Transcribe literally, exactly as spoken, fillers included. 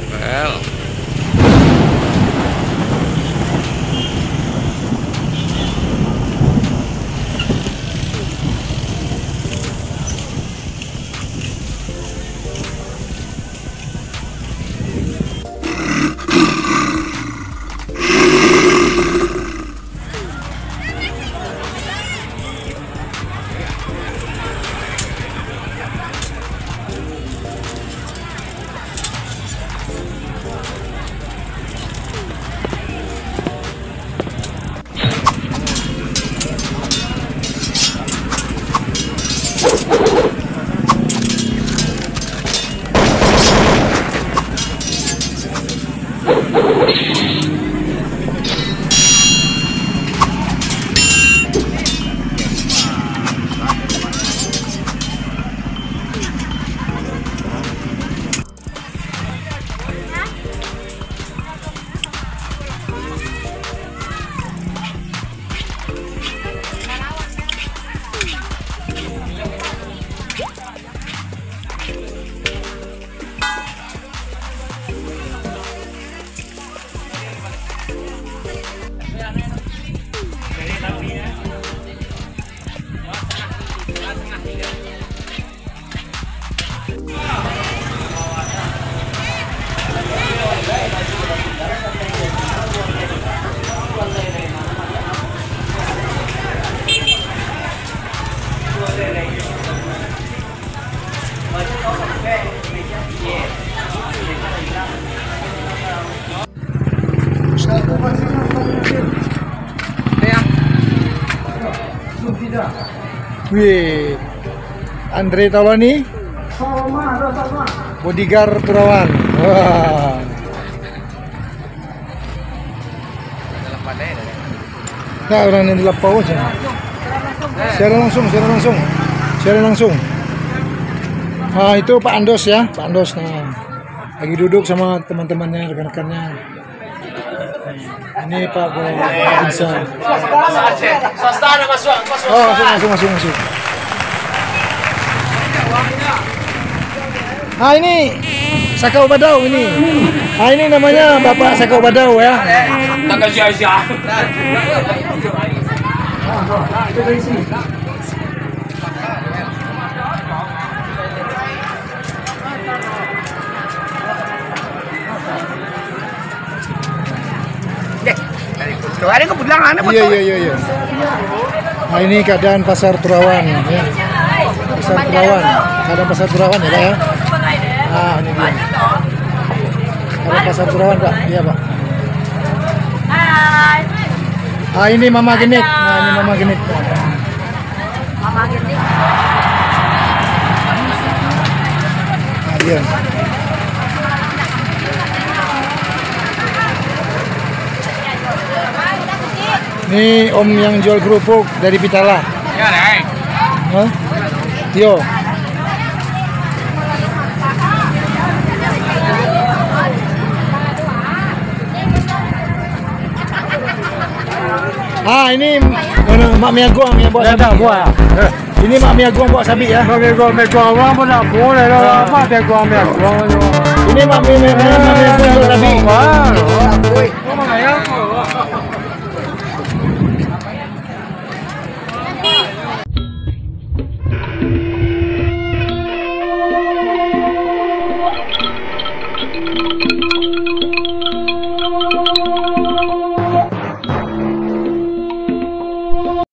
Well. Wih, Andre Taulani, bodyguard Turawan. Wah. Nah, orang yang di lapau aja. Siaran langsung, siaran langsung. Siaran langsung. Nah, itu Pak Andos ya, Pak Andos. Nah, lagi duduk sama teman-temannya, rekan-rekannya. Ini Pak Gubernur. Swasta nak masuk, masuk. Oh, masuk, masuk, masuk, masuk. Ah, ini Sakau Badau ini. Ah, ini namanya Bapak Sakau Badau ya. Takkan sia-sia. Deh, dari Kuto. Ada ke pulang, ada. Iya, iya, iya, iya. Nah, ini keadaan Pasar Turawan, ya. Pasar Turawan. Keadaan Pasar Turawan, ya, Pak, ya. Ah, ini dia. Keadaan Pasar Turawan, Pak. Iya, Pak. Ah, ini Mama Genit. Nah, ini Mama Genit. Nah, iya. Ni om yang jual kerupuk dari Pitala. Hah? Yo. Ah, ini mana Mak Miaguang yang buat. Dah, dah, buat. Ini Mak Miaguang buat sabik ya. Mak Miaguang, Miaguang, orang pun nak boleh lah. Ah. Mak Miaguang, Miaguang. Ini Mak Mi-, Mi-, Mi-, Mak Miaguang buat sabik. Ah.